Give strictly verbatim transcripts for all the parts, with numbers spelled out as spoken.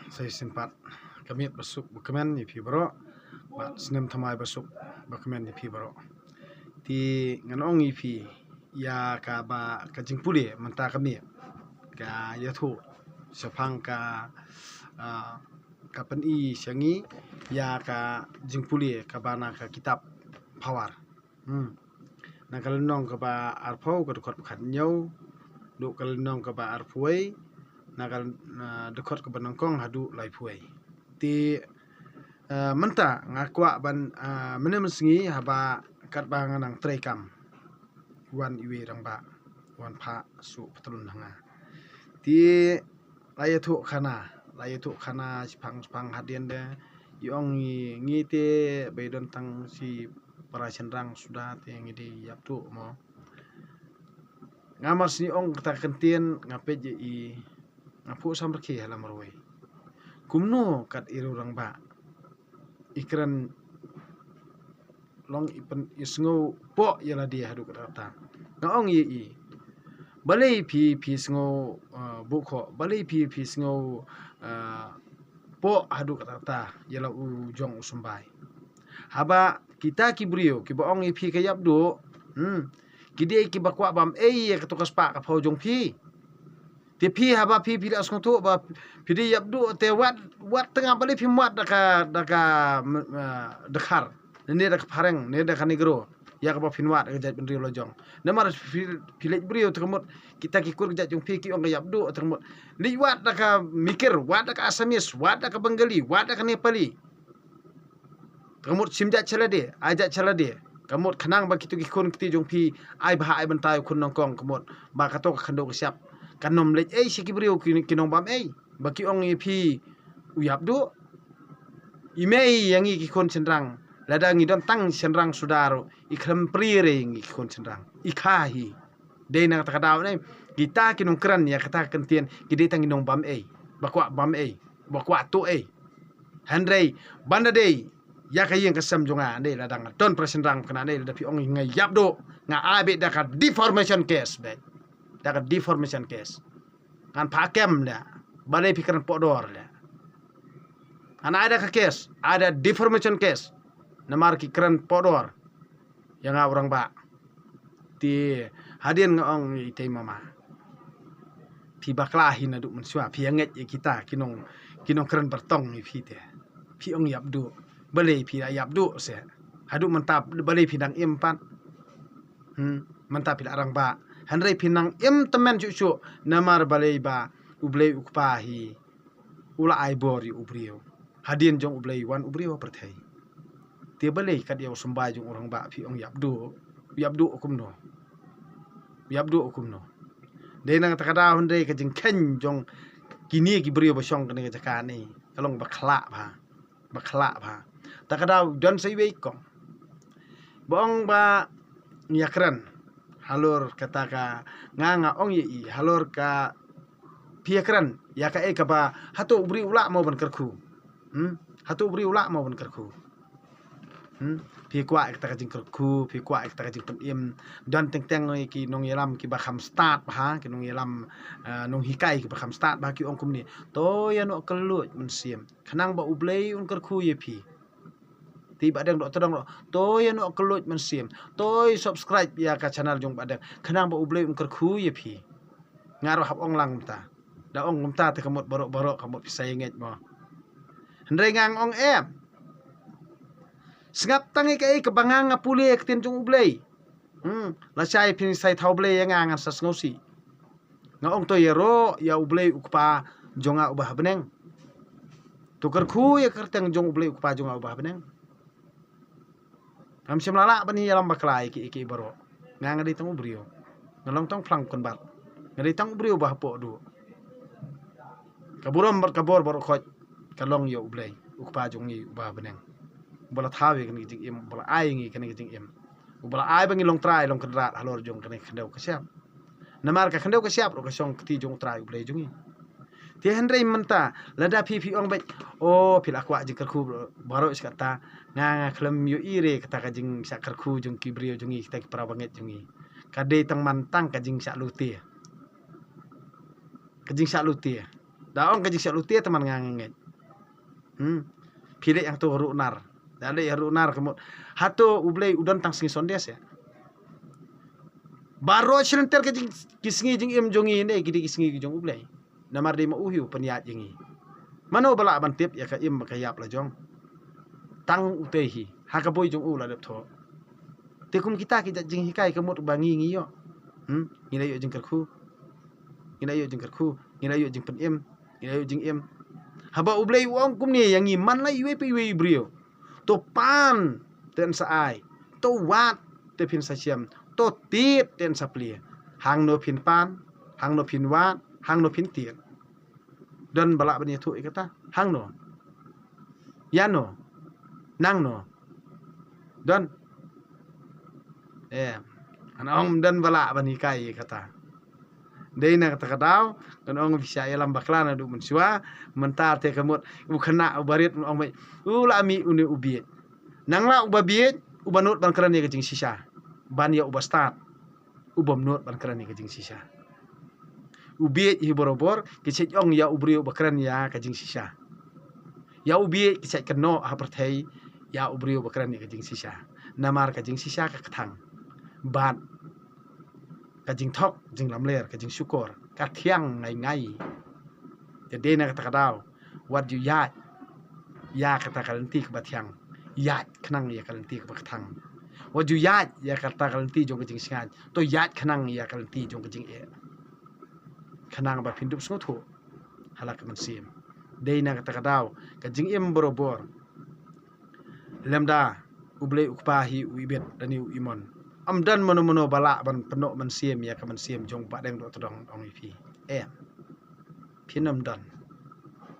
Sa shisien pat ka miet ba suk ba kmen ïa phi baroh, bad snem thymmai ba suk ba kmen ïa phi baroh. Te ngan ong ïa phi ïa kaba ka jingpule mynta ka miet ka ïathuh shaphang ka, ah, ka pyni sha ngi ïa ka jingpule kaba na ka kitab Power. Hmm. Na ka lynnong kaba arphew, ka dkhot ba khathynñiew, haduh ka lynnong kaba arphew wei, na ka, na dkhot kaba nyngkong haduh laiphew wei. Te, eh, mynta nga kwah ban, eh, mynne mynsngi haba katba nga nang trei kam, wan iwei rangbah, wan phah shuh patlun ha nga. Te la ïathuh khana, la ïathuh khana shaphang shaphang hadien de. Ïa ong ngi, ngi te ba ïa don tang shi para shynrang suda te ngi dei ïap duh mo. Nga mar shu ong kata ka ktien, nga peit ïa i, nga phuh samrkhie ha la marwei. Kumno kat i rangbah i kren long i pyn, i sngew poh ïa lade haduh katta katta. Nga ong ïa i, balei phi, phi sngew, eh, buh khoh, balei phi, phi sngew, eh, poh haduh katta katta ïa la u jong u symbai. Haba kita ki briew kiba ong ïa phi ka ïap duh, hmm, ki dei kiba kwah bam ei ïa kato ka spah ka phew jong phi. Te phi haba phi, phi la sngewthuh ba phi dei ïap duh te wat, wat tang balei phim wad da ka, da ka, mm, eh, dkhar, ne da ka phareng, ne da ka negro, ïa kaba phin wad da ka jaitbynriew la jong. Namar phi, phi leit briew te ka mut kita ki kur ka jait jong phi ki ong ka ïap duh te ka mut. Leit wad da ka Mikir, wad da ka Assamese, wad da ka Bengali, wad da ka Nepali. Te ka mut shim jait sha lade, ai jait sha lade. Ka mut khnang ba kito ki khun kti jong phi ai bha ai bynta ïa u khun nyngkong, ka mut ba kato ka khyndew ka shyiap kan ym leit ei sha ki briew ki, ki nongbam ei. Ba ki ong ïa phi u ïap duh. I mei ïa ngi ki khun shynrang, lada ngi don tang shynrang suda ruh i khlem prie re ïa ngi ki khun shynrang. I kha hi. Dei na kata ka daw ne, kita ki nongkren ïa kata ka ktien ki dei tang ki nongbam ei, ba kwah bam ei, ba kwah tuh ei. Hynrei ban da dei ïa ka ïing ka sem jong nga ne, lada nga don para shynrang kane ne, lada phi ong nga ïap duh, nga ai beit da ka defamation case beit. Da ka defamation case. Ngan phah kem leh. Balei phi kren poh dor leh. Ngan ai da ka case, ai da defamation case. Namar ki kren poh dor ïa nga u rangbah. Te hadien nga ong ïa i tei mama, phi bakla hi naduh mynshuwa, phi ïa ngeit ïa kita ki nong, ki nongkren bartong ïa phi te. Phi ong ïap duh. Balei phi la ïap duh se? Haduh mynta balei phi nang im pat? Hmm, mynta phi la rangbah, hynrei phi nang im tymmen shuh shuh. Namar balei ba U Blei U Kpa hi u la ai bor ïa u briew. Hadien jong U Blei wan u briew ha pyrthei. Te balei kat ïa u symbai jong u rangbah phi ong ïap duh? Ïap duh kumno? Ïap duh kumno? Dei na kata ka daw hynrei ka jingkheiñ jong kine ki briew ba shong kane ka jaka ne ka long ba khlah bha. Ba khlah bha. Ta ka daw don sa iwei kong ba ong ba ngi ïa kren halor kata ka, nga nga ong ïa i halor ka, phi ïa kren ïa kaei kaba, hato u briew u lah mo ban kyrkhu? Hmm? Hato u briew u lah mo ban kyrkhu? Hmm? Phi kwah ïa kata ka jingkyrkhu, phi kwah ïa kata ka jingpynim. Don teng teng ki nongïalam kiba kham stad bha, ki nongïalam, eh, nonghikai kiba kham stad bha ki ong kumne. To ïa noh kylluid mynsiem khnang ba U Blei un kyrkhu ïa phi. Te Bah Deng doh, to dang doh, to ïa noh kylluid mynsiem, to ïa subscribe ïa ka channel jong Bah Deng khnang ba U Blei un kyrkhu ïa phi. Nga ruh hap ong lang kumta. Da ong kumta te ka mut baroh baroh ka mut phi sa ïa ngeit mo. Hynrei nga ong em. Sngap tang ïa kaei kaba nga nga pule ïa ka ktien jong U Blei. Hmm, lashai phin sa ïa thaw blei ïa nga, ngan sa sngewsih. Nga ong to ïaroh ïa U Blei U Kpa jong nga uba ha bneng. To kyrkhu ïa ka kyrteng jong U Blei U Kpa jong nga uba ha bneng. Ngam shym la lah ban ïalam bakla ïa ki, ïa ki baroh. Nga nga dei tang u briew. Nga long tang phlang kynbat. Nga dei tang u briew ba hapoh duh. Ka burom bad ka bor baroh khoit ka long ïa U Blei U Kpa jong ngi uba ha bneng. Uba la thaw ïa kane ka jingim, uba la ai ïa ngi kane ka jingim. Uba la ai ba ngi long trai long kynrad halor jong kane ka khyndew ka shyiap. Namar ka khyndew ka shyiap ruh ka shong kti jong U Trai U Blei jong ngi. Te hynrei mynta lada phi phi ong beit, o phi la kwah jingkyrkhu baroh shi katta, nga nga khlem ïohi re kata ka jingshah kyrkhu jong ki briew jong ngi, kita ki para bangeit jong ngi. Ka dei tang man tang ka jingshah lute. Ka jingshah lute. Ta ong ka jingshah lute te man nga ngeit. Hmm. Phi leh ïa to ruh nar. Da leh ïa ruh nar ka mut. Hato U Blei u don tang sngi Sunday ïa. Baroh shi lynter ka jing ki sngi jingim jong ngi ne ki dei ki sngi ki jong U Blei. Namar dei ma u hi u pynïaid ïa ngi. Mano ba lah ban tip ïa ka im ka ïap la jong. Tang u te hi. Ha ka boi jong u la dep thoh. Te kum kita ki jinghikai ka mut ba ngi ngi ïoh. Hmm? Ngi la ïoh jingkyrkhu. Ngi la ïoh jingkyrkhu. Ngi la ïoh jingpynim. Ngi la ïoh jingim. Haba U Blei u ong kumne ïa ngi man la iwei pa iwei i briew. To pan te yn sa ai. To wad te phin sa shem. To tied te yn sa plie. Hangno phin pan, hangno phin wad, hangno phin tied. Don ba lah ban ïathuh ïa kata. Hangno. Ïano. Nangno. Don. Eh, ngan ong don ba lah ban hikai ïa kata. Dei na kata ka daw, ngan ong phi shah ïalam bakla naduh mynshuwa, mynta te ka mut, u khynnah uba rit ngan ong beit, u la mih une u bieit. Nang la uba bieit, uba nud ban kren ïa ka jingshisha. Ban ïa uba stad, ubym nud ban kren ïa ka jingshisha. U bieit hi barabor, ki shait ong ïa u briew uba kren ïa ka jingshisha. Ïa u bieit ki shait kynnoh ha pyrthei, ïa u briew uba kren ïa ka jingshisha. Namar ka jingshisha ka kthang. Bad ka jingthok, jinglamler, ka jingshukor, ka thiang ngai ngai. Te dei na kata ka daw, wat ju ïaid ïa kata ka lynti kaba thiang. Ïaid khnang ïa ka lynti kaba kthang. Wat ju ïaid ïa kata ka lynti jong ka jingsngewsih. To ïaid khnang ïa ka lynti jong ka jingeh. Khnang ba phin dup sngewthuh ha la ka mynsiem. Dei na kata ka daw, ka jingim barabor. Lymda U Blei u Kpa hi u ibit lane u imon. Ym don mano mano ba lah ban pynnoh mynsiem ïa ka mynsiem jong Bahdeng Dohtdong, ngan ong ïa phi. Em. Phin ym don.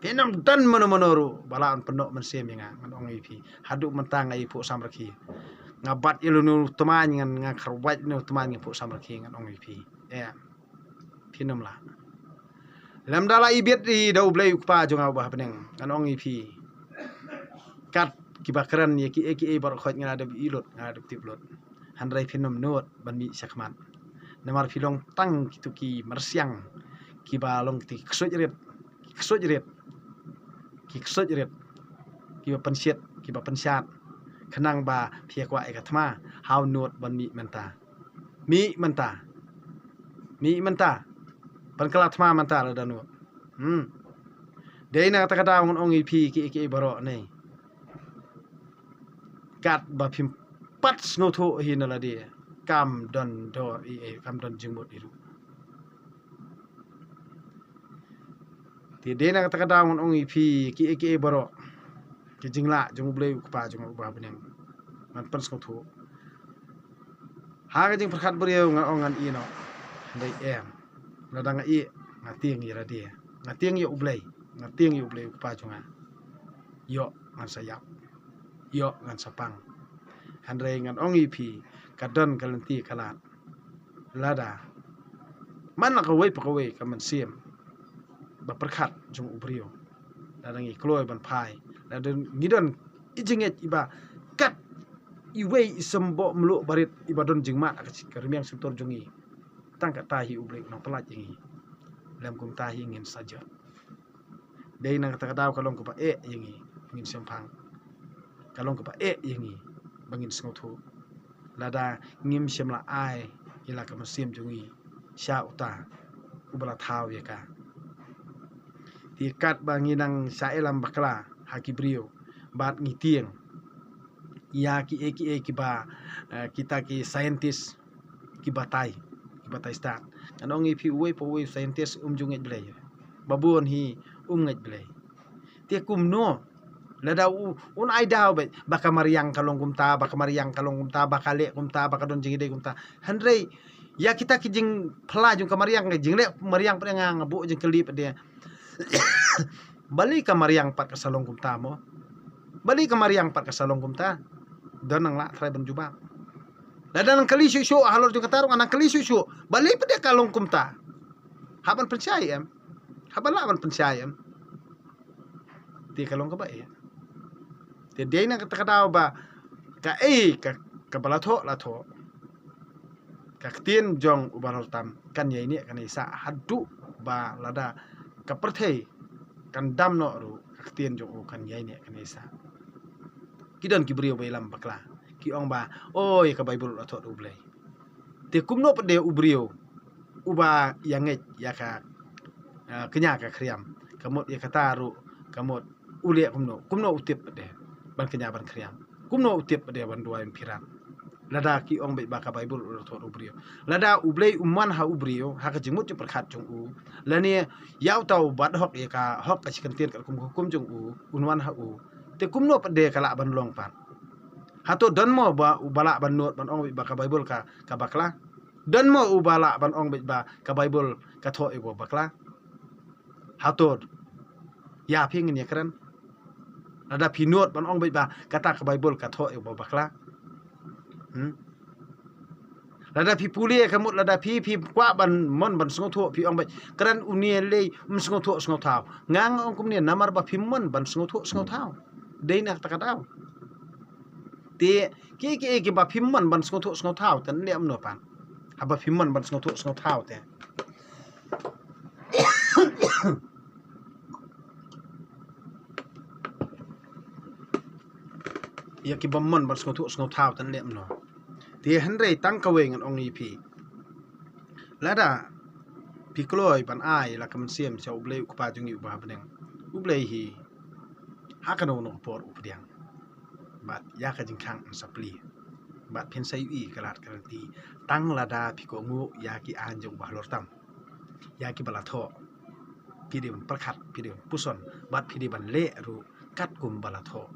Phin ym don mano mano ruh ba lah ban pynnoh mynsiem ïa nga, ngan ong ïa phi. Haduh mynta nga ïa phuh samrkhie. Nga bat ïa lano tmaiñ ngan, nga kharwait lano tmaiñ nga phuh samrkhie, ngan ong ïa phi. Em. Phin ym lah. Lymda la ibit ïa da U Blei u Kpa jong nga uba ha bneng, ngan ong ïa phi. Kat kiba kren ïa kiei kiei baroh khoit nga la dep ïohi lut, nga la dep tip lut. Hynrei phin ym nud ban mih shakhmat. Namar phi long tang kito ki myrsiang kiba long kito ki ksuid rit, ki ksuid rit, ki ksuid rit, kiba pynshit, kiba pynshad. Khnang ba phi ïa kwah ïa ka thma, haw nud ban mih mynta. Mih mynta. Mih mynta. Pynkylla thma mynta lada nud. Hmm. Dei na kata ka daw ngan ong ïa phi kiei kiei baroh ne. Katba phim pat sngewthuh hi na lade, kam don dor ei ei, kam don jingmut ei ruh. Te dei na kata ka daw ngan ong ïa phi kiei kiei baroh, ki jinglah jong U Blei u Kpa jong nga uba ha bneng, ngan pynsngewthuh. Ha ka jingpyrkhat briew ngan ong ngan ïeh noh. Hynrei em. Lada nga ïeh, nga tieng ïa lade. Nga tieng ïa U Blei. Nga tieng ïa U Blei u Kpa jong nga. Ïoh ngan sa ïap. Ïoh ngan sa pang. Hynrei ngan ong ïa phi, ka don ka lynti ka lad. Lada man la kawei pa kawei ka mynsiem ba pyrkhat jong u briew, lada ngi kloi ban phai, lada ngi don i jingngeit iba kat iwei i symboh mluh barit iba don jingmah ha ka rmiang shyntur jong ngi, tang kata hi U Blei u nang pyllait ïa ngi. Lem kumta hi ngin sa jot. Dei na kata ka daw ka long kaba eh ïa ngi ba ngin shemphang. Ka long kaba eh ïa ngi ba ngin sngewthuh. Lada ngim shym la ai ïa la ka mynsiem jong ngi sha uta uba la thaw ïa ka. Te katba ngi nang shah ïalam bakla ha ki briew bad ngi tieng ïa kiei kiei kiba, eh, kita ki scientist ki batai, ki batai stad. Ngan ong ïa phi uwei pa uwei u scientist um ju ngeit Blei. Ba bun hi um ngeit Blei. Te kumno lada u, un ai daw beit ba ka mariang ka long kumta, ba ka mariang ka long kumta, ba ka leh kumta, ba ka don jingïadei kumta. Hynrei ïa kita ki jingphla jong ka mariang, ka jingleh mariang pat nga, nga buh jingkylli pat de. Balei ka mariang pat ka sa long kumta mo? Balei ka mariang pat ka sa long kumta? Don nang lah trai ban jubab. Lada nang kylli shuh shuh halor jong kata ruh, nang kylli shuh shuh. Balei pat de ka long kumta? Hap ban pynshai em. Hap ban lah ban pynshai em. Te ka long kaba eh. Te dei na kata ka daw ba kaei ka, kaba la thoh la thoh. Ka ktien jong u Bah Lortam kan ïai neh kan ïai sah haduh ba lada ka pyrthei kan dam noh ruh, ka ktien jong u kan ïai neh kan ïai sah. Ki don ki briew ba ïalam bakla, ki ong ba, "Oi, ka Baibl la thoh da U Blei." Te kumno pat de u briew uba ïa ngeit ïa ka, eh, kñia ka khriam, ka mut ïa kata ruh, ka mut u leh kumno, kumno u tip pat de ban kñia ban khriam, kumno u tip pat de ban duwai pyrkhat. Lada ki ong beit ba ka Baibl u la thoh da u briew, lada U Blei um wan ha u briew ha ka jingmut jingpyrkhat jong u, lane ïa uta u bat hok ïa ka hok ka shi kyntien katkum ka hukum jong u, un wan ha u, te kumno pat de ka lah ban long pat? Hato don mo ba uba lah ban nud ban ong beit ba ka Baibl ka, ka bakla? Don mo uba lah ban ong beit ba ka Baibl ka thoh ïa uba bakla? Hato ïa phi ngin ïa kren? Lada phi nud ban ong beit ba kata ka Baibl ka thoh ïa uba bakla. Hmm? Lada phi pule ka mut, lada phi, phi kwah ban mon ban sngewthuh, phi ong beit, "Kren une lei, um sngewthuh sngewthaw." Nga nga ong kumne namar ba phim mon ban sngewthuh sngewthaw. Dei na kata ka daw. Te ki, ki, kiba phim mon ban sngewthuh sngewthaw te leh kumno pat? Haba phim mon ban sngewthuh sngewthaw te, ïa kiba mon ban sngewthuh sngewthaw te leh kumno? Te hynrei tang kawei ngan ong ïa phi. Lada phi kloi ban ai la ka mynsiem sha U Blei U Kpa jong ngi uba ha bneng, U Blei hi ha kano kano ka por u pdiang. Bad ïa ka jingkhang un sa plie. Bad phin sa ïohi ka lad ka lynti tang lada phi kohnguh ïa ki aiñ jong uba halor tam, ïa kiba la thoh. Phi dei ban pyrkhat, phi dei ban puson, bad phi dei ban leh ruh katkum ba la thoh.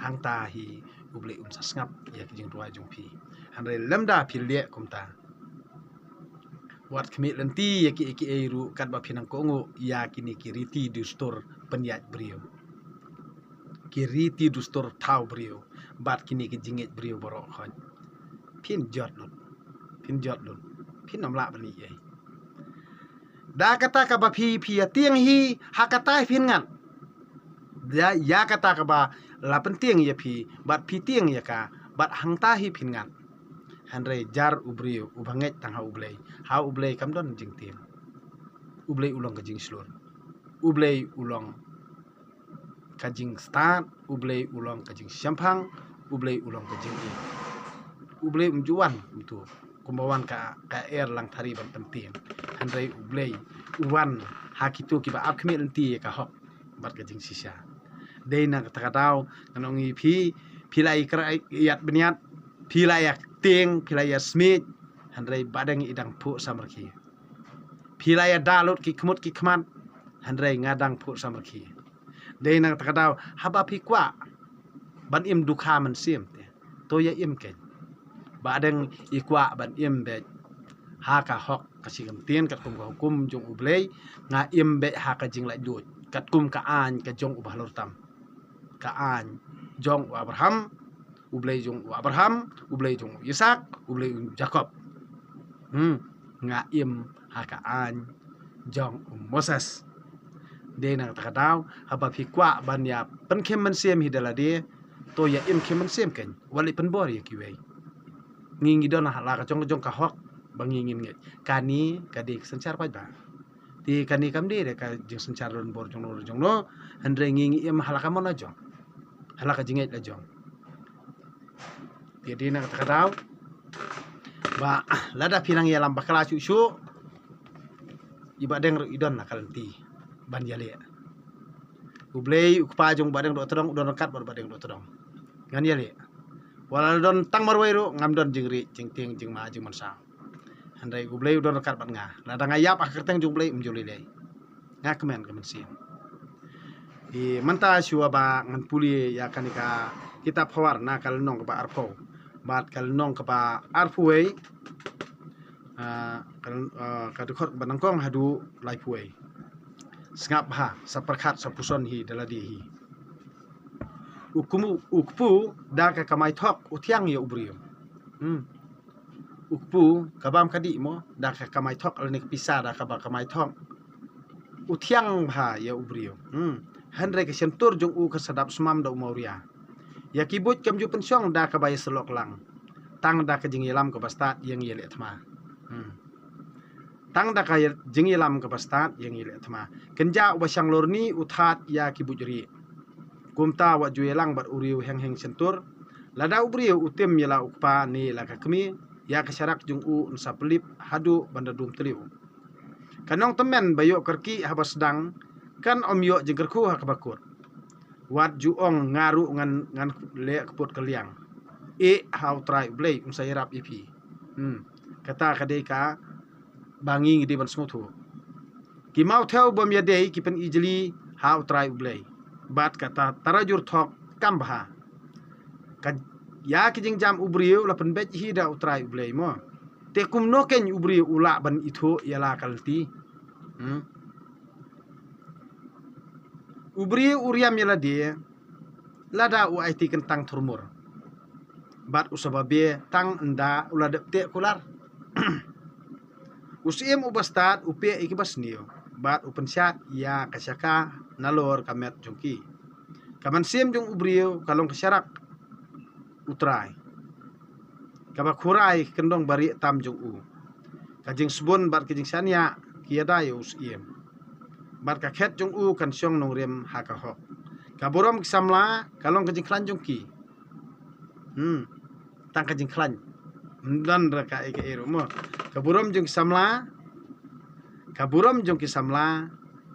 Hangta hi U Blei un sa sngap ïa ki jingduwai jong phi. Hynrei lymda phi leh kumta, wat khmih lynti ïa kiei kiei ruh katba phi nang kohnguh ïa kine ki riti dustur pynïaid briew, ki riti dustur thaw briew, bad kine ki jingngeit briew baroh khoit. Phin jot lut, phin jot lut, phin ym lah ban ïohi ei. Da kata kaba phi, phi ïa tieng hi, ha kata hi phin ngat. Da ïa kata kaba la pyntieng ïa phi, bad phi tieng ïa ka, bad hangta hi phin ngat. Hynrei jar u briew uba ngeit tang ha U Blei, ha U Blei kam don jingtieng. U Blei u long ka jingshlur. U Blei u long ka jingstad, U Blei u long ka jingshemphang, U Blei u long ka jingïeit. U Blei um ju wan kumtu kumba wan ka, ka er langthari ban pyntieng. Hynrei U Blei u wan ha kito kiba ap khmih lynti ïa ka hok bad ka jingshisha. Dei na kata ka daw ngan ong ïa phi, phi la ïa kra ïat bniat, phi la ïa tieng, phi la ïa smit, hynrei ba dang i dang phuh samrkhie. Phi la ïa da lut ki khmut ki khmat, hynrei nga dang phuh samrkhie. Dei na kata ka daw haba phi kwah ban im dukha mynsiem te, to ïa im keiñ. Ba dang i kwah ban im beit ha ka hok ka shi kyntien katkum ka hukum jong U Blei, nga im beit ha ka jinglaitluid katkum ka aiñ ka jong uba halor tam, ka aiñ jong u Abraham, U Blei jong u Abraham, U Blei jong u Isak, U Blei u Jakob. Hmm, nga im ha ka aiñ jong u Moses. Dei na kata ka daw haba phi kwah ban ïa pynkhim mynsiem hi da lade, to ïa im khim mynsiem keiñ, wat leit pynbor ïa kiwei. Ngi ngi don ha la ka jong ka jong ka hok ba ngi ngin ngeit. Kane ka dei ka synshar paidbah. Te kane kam dei re ka jingsynshar don bor jong no jong no. Hynrei ngi ngi im ha la ka mon la jong, ha la ka jingngeit la jong. Te dei na kata ka daw ba lada phi nang ïalam bakla shuh shuh, i ba deng ruh i don la ka lynti ban ïaleh. U Blei U Kpa jong ba deng ruh tdong u don ryngkat bad ba deng ruh tdong. Ngan ïaleh. Wat la don tang marwei ruh ngam don jingri jingtieng jingma jingmynsaw. Hynrei U Blei u don ryngkat bad nga. Lada nga ïap ha ka kyrteng jong U Blei, um ju lei lei. Nga kmen ka mynsiem. Te mynta shuwa ba ngan pule ïa kane ka kitab Hawar na ka lynnong kaba arphew bad ka lynnong kaba arphew wei, ah, ka, ah, ka dkhot kaba nyngkong haduh laiphew wei. Sngap bha, sa pyrkhat sa puson hi da lade hi. U kmu, u kpu da ka kamai thok u thiang ïa u briew. Hmm. U kpu ka bam ka dih mo, da ka kamai thok lane ka pisa da kaba kamai thok u thiang bha ïa u briew. Hmm. Hynrei ka shyntur jong u ka sa dap smam da u mawria. Ïa ki buit kam ju pynshong da kaba ïasyllok lang, tang da ka jingïalam kaba stad ïa ngi ïaleh thma. Hmm. Tang da ka jingïalam kaba stad ïa ngi leh thma. Kynja uba shang lorni u thad ïa ki buit rieh. Kumta wat ju ïalang bad u riew heng heng shyntur. Lada u briew u tim ïa la u kpa ne la ka kmie, ïa ka sharak jong u un sa pynlip haduh ban da dum tliw. Ka nongtymmen ba ïoh kyrkieh haba sdang kan ym ïoh jingkyrkhu ha kaba kut. Wat ju ong nga ruh ngan, ngan leh kput kylliang. Eh ha U Trai U Blei un sa ïarap ïa phi. Hmm. Kata ka dei kaba ngi ngi dei ban sngewthuh. Ki mawthew bym ïadei ki pynijli ha U Trai U Blei. Bad kata tarajur thok kam bha. Ka, ïa ki jingjam u briew la pynbeit hi da U Trai U Blei mo. Te kumno kein u briew u lah ban ithuh ïa la ka lynti. Hmm. U briew u riam ïa lade lada u aiti kyntang thurmur. Bad u sa babe tang ynda u la dep teh kular. U syiem uba stad u peh ïa kiba sniew bad u pynshad ïa ka shaka nalor ka met jong ki. Ka mynsiem jong u briew ka long ka sharak U Trai. Kaba khurai ka kyndong barieh tam jong u. Ka jingsbun bad ka jingshaniah ki ïada ïa u syiem. Bad ka khet jong u kan shong nongrim ha ka hok. Ka burom ki samla ka long ka jingkhlaiñ jong ki. Hmm. Tang ka jingkhlaiñ. Ym don re kaei kaei ruh mo. Ka burom jong ki samla. Ka burom jong ki samla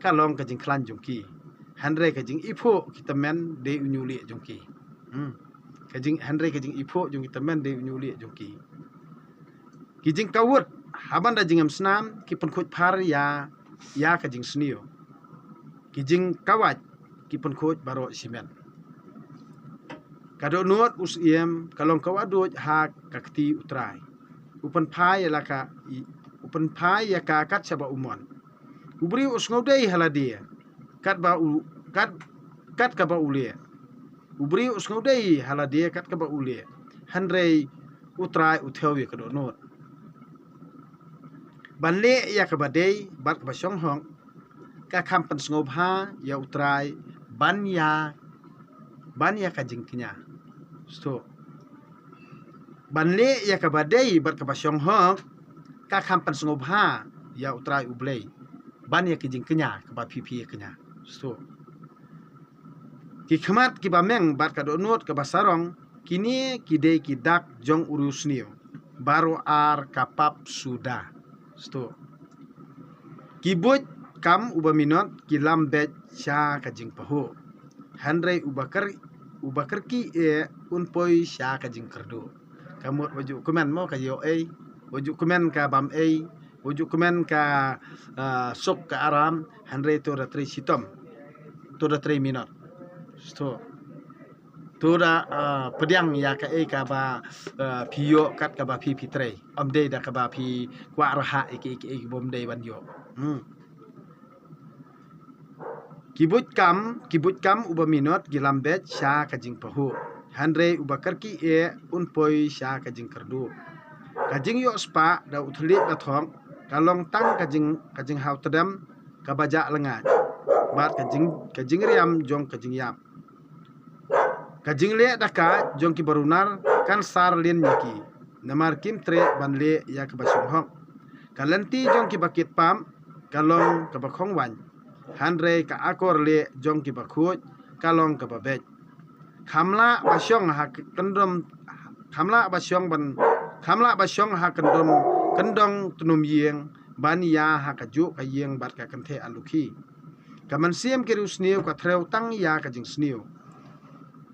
ka long ka jingkhlaiñ jong ki. Hynrei ka jingiphuh ki tymmen dei u ñiuhlieh jong ki. Hmm. Ka jing, hynrei ka jingiphuh jong ki tymmen dei u ñiuhlieh jong ki. Ki jingkawut ha ban da jingem snam ki pynkhuid phar ïa, ïa ka jingsniew. Ki jingkawait ki pynkhuid baroh shimet. Ka dohnud u syiem ka long ka wahduid ha ka kti U Trai. U pynphai ïa la ka, u pynphai ïa ka kat shaba u mon. U briew u sngewdei ha lade kat ba u, kat, kat kaba u leh. U briew u sngewdei ha lade kat kaba u leh. Hynrei U Trai u thew ïa ka dohnud. Ban leh ïa kaba dei bad kaba shong hok ka kham pynsngewbha ïa U Trai ban ïa, ban ïa ka jingkñia. Sto. Ban leh ïa kaba dei bad kaba shong hok ka kham pynsngewbha ïa U Trai U Blei ban ïa ka jingkñia kaba phi phi ïa kñia. Sto. Ki khmat kiba meng bad ka dohnud kaba sarong, kine ki dei ki dak jong u riewsniew. Baroh ar ka pap suda. Sto. Ki buit kam uba minot ki lam beit sha ka jingpahuh. Hynrei uba kyr, uba kyrkieh un poi sha ka jingkyrduh. Ka mut wat ju kmen mo ka ïoh ei, wat ju kmen ka bam ei, wat ju kmen ka, ah, suk ka aram, hynrei to da trei shitom. To da trei minot. Sto. To da, ah, pdiang ïa kaei kaba, ah, phi ïoh kat kaba phi phi trei. Ym dei da kaba phi kwah rhah ïa kiei kiei bym dei ban ïoh. Hmm. Ki buit kam, ki buit kam uba minot ki lam beit sha ka jingpahuh. Hynrei uba kyrkieh un poi sha ka jingkyrduh. Ka jingïoh spah da u thylliej da thok ka long tang ka jing, ka jinghaw tdem kaba jah lyngngai. Bad ka jing, ka jingriam jong ka jingïap. Ka jingleh da ka jong kiba runar kan sar lin ïa ki. Namar kim treh ban leh ïa kaba shong hok. Ka lynti jong kiba kit pap ka long kaba khongwaiñ. Hynrei ka akor leh jong kiba khuid ka long kaba beit. Kham lah ba shong ha kyndong, kham lah ba shong ban, kham lah ba shong ha kyndong, kyndong tnum ïing ban ïa ha kajuh ka ïing bad ka kynthei alukhi. Ka mynsiem ki riewsniew ka threw tang ïa ka jingsniew.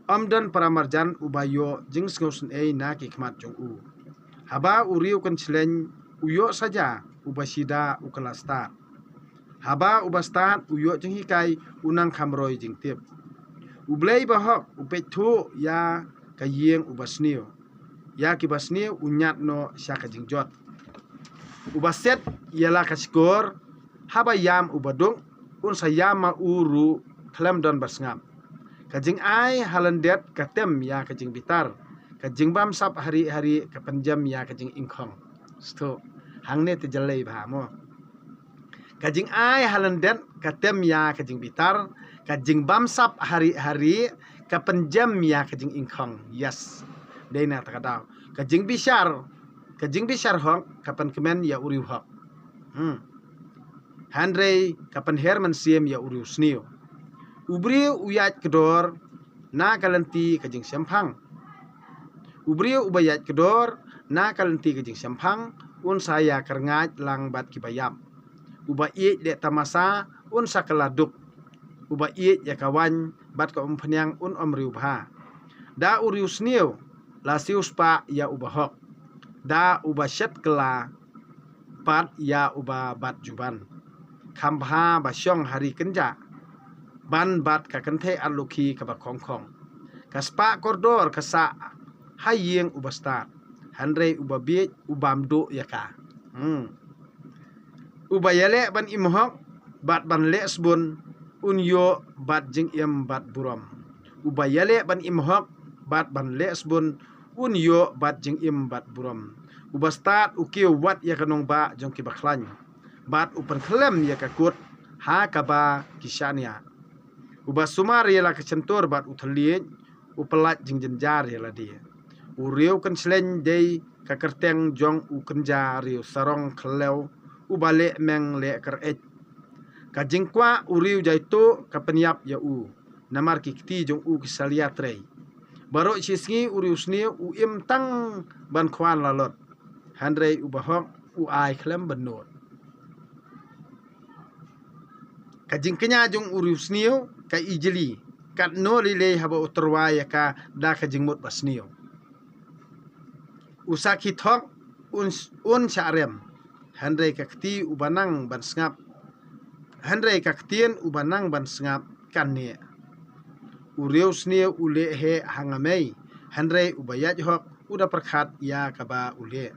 Ym don paramarjan uba ïoh jingsngewsynei na ki khmat jong u. Haba u riew kynshleng u ïoh saja, uba shida u kylla stad. Haba uba stad u ïoh jinghikai u nang kham roi jingtip. U Blei bahok u peit thuh ïa ka ïing uba sniew. Ïa kiba sniew u ñiad noh sha ka jingjot. Uba set ïa la ka shkor, haba ïam uba duk, un sa ïam ma u ruh khlem don ba sngap. Ka jingai ha lyndet ka tem ïa ka jingbitar, ka jingbamsap hari hari ka pynjem ïa ka jingingkhong. Sto, hangne te jyllei bha mo. Ka jingai ha lyndet ka tem ïa ka jingbitar, ka jingbamsap hari hari ka pynjem ïa ka jingingkhong. Yes. Dei na kata ka daw. Ka jingbishar, ka jingbishar hok ka pynkmen ïa u riew hok. Hmm. Hynrei ka pynher mynsiem ïa u riewsniew. U briew u ïaid kdor na ka lynti ka jingshemphang. U briew uba ïaid kdor na ka lynti ka jingshemphang, un sa ïa kyrngait lang bad kiba ïap. Uba ïeit leh tamasa, un sa kylla duk. Uba ïeit ïa ka waiñ bad ka umphniang, un ym riewbha. Da u riewsniew la siewspah ïa uba hok. Da uba shet kylla pat ïa uba bat juban. Kham bha ba shong ha ri kynjah ban bat ka kynthei arlukhi kaba khongkhong. Ka spah kordor ka sah ha ïing uba stad, hynrei uba bieit u bam duh ïa ka. Hmm. Uba ïaleh ban im hok bad ban leh sbun, un ïoh bad jingim bad burom. Uba ïaleh ban im hok bad ban leh sbun, un ïoh bad jingim bad burom. Uba stad u kiew wat ïa ka nongbah jong kiba khlaiñ, bad u pynkhlem ïa ka kut ha kaba ki shaniah. Uba sumar ïa la ka shyntur bad u thylliej, u pyllait jingjynjar ïa lade. U riew kynshleng dei ka kyrteng jong u kynja riew sarong khllew, uba leh meng leh kyreit. Ka jingkwah u riew jaituh ka pynïap ïa u, namar ki kti jong u ki salia trei. Baroh shi sngi u riewsniew u im tang ban khwan lalot, hynrei uba hok u ai khlem ban nud. Ka jingkñia jong u riewsniew ka ijli, katno lei lei haba u tyrwa ïa ka da ka jingmut basniew. U sakhi thok un, un shah rem, hynrei ka kti uba nang ban sngap, hynrei ka ktien uba nang ban sngap kan neh. U riewsniew u leh heh ha nga mei, hynrei uba ïaid hok u da pyrkhat ïa kaba u leh.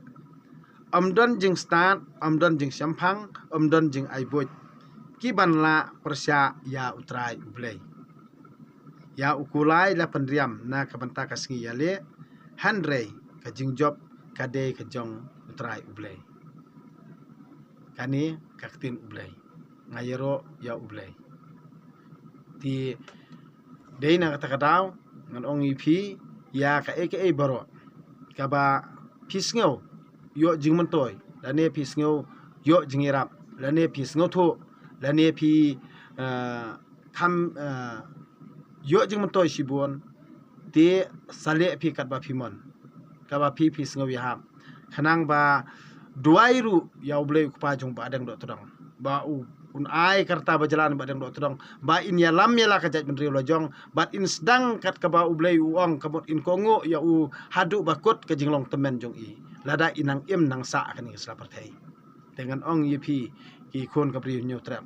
Ym don jingstad, ym don jingshemphang, ym don jingai buit ki ban lah pyrshah ïa U Trai U Blei. Ïa u kulai la pynriam na ka bynta ka sngi ïaleh, hynrei ka jingjop ka dei ka jong U Trai U Blei. Kane ka ktien U Blei. Nga ïaroh ïa U Blei. Te dei na kata ka daw ngan ong ïa phi, ïa kaei kaei baroh kaba phi sngew ïoh jingmyntoi, lane phi sngew ïoh jingïarap, lane phi sngewthuh, lane phi, eh, kham, eh, ïoh jingmyntoi shibun, te sa leh phi katba phi mon, kaba phi phi sngew ïahap. Khnang ba duwai ruh ïa U Blei U Kpa jong U Bahdeng Dohtdong, ba u, un ai ka rta ba jlan U Bahdeng Dohtdong, ba in ïalam ïa la ka jaitbynriew la jong, bad in sdang kat kaba U Blei u ong, ka mut in kohnguh ïa u haduh ba kut ka jinglong tymmen jong i, lada i nang im nang sah ha kane ka sla pyrthei. Te ngan ong ïa phi ki khun ka Bri Hynñiewtrep,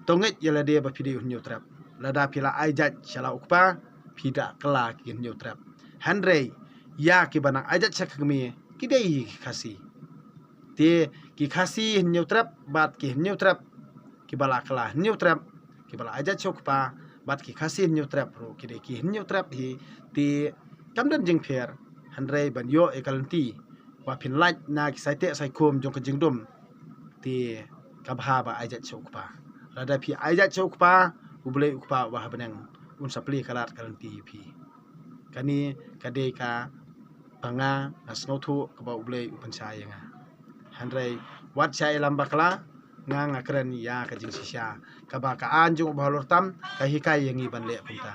to ngeit ïa lade ba phi dei u Hynñiewtrep. Lada phi la ai jait sha la U Kpa, phi da kylla ki Hynñiewtrep. Hynrei ïa kiba nang ai jait sha ka kmie, ki dei hi ki Khasi. Te ki Khasi Hynñiewtrep bad ki Hynñiewtrep kiba la kylla Hynñiewtrep, kiba la ai jait sha U Kpa, bad ki Khasi Hynñiewtrep ruh ki dei ki Hynñiewtrep hi. Te kam don jingpher, hynrei ban ïoh ïa ka lynti ba phin lait na ki saiteh saikhum jong ka jingdum, te ka bha ba ai jait sha U Kpa. Lada phi ai jait sha U Kpa, U Blei U Kpa uba ha bneng un sa plie ka lad ka lynti ïa phi. Kane ka dei kaba nga, nga sngewthuh kaba U Blei u pynshai ïa nga. Hynrei wat sha ïalam bakla, nga, nga kren ïa ka jingshisha kaba ka aiñ jong U Bahalor Tam ka hikai ïa ngi ban leh kumta.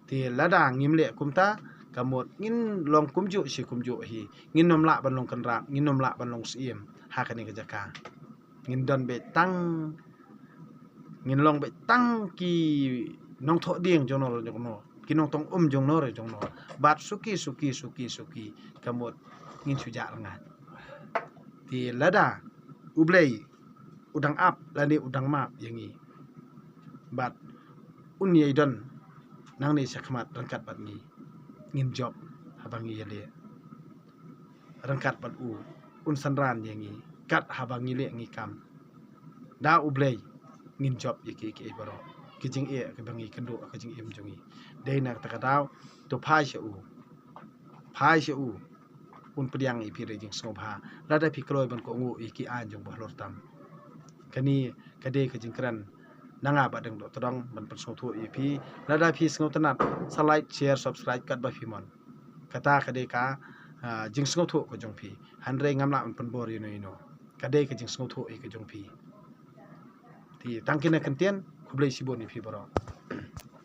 Te lada ngim leh kumta, ka mut ngin long kumjuh shi kumjuh hi. Ngin ym lah ban long kynrad, ngin ym lah ban long syiem ha kane ka jaka. Ngin don beit tang, ngin long beit tang ki nongthoh dieng jong no jong no, ki nongtong um jong no jong no, bad suki suki suki suki, ka mut ngin shu jah rngat. Te lada U Blei u dang ap lane u dang map ïa ngi, bad un ïai don nangne shakhmat ryngkat bad ngi, ngin jop haba ngi ïaleh ryngkat bad u, un synran ïa ngi kat haba ngi leh ngi kam. Da U Blei ngin jop ïa kiei kiei baroh ki jingeh kiba ngi kynduh ha ka jingim jong ngi. Dei na kata ka daw, to phai sha u, phai sha u, un pdiang ïa phi da jingsngewbha. Lada phi kloi ban kohnguh ïa ki aiñ jong U Bahalor Tam, kane ka dei ka jingkren na nga Bahdeng Dohtdong ban pynsngewthuh ïa phi. Lada phi sngewtynnat, sa like, share, subscribe katba phi mon. Kata ka dei ka, ah, jingsngewthuh ka jong phi. Hynrei ngam lah ban pynbor ïano ïano. ka dei ka jingsngewthuh ïa ka jong phi. Te tang kine ki kyntien, khublei shibun ïa phi baroh.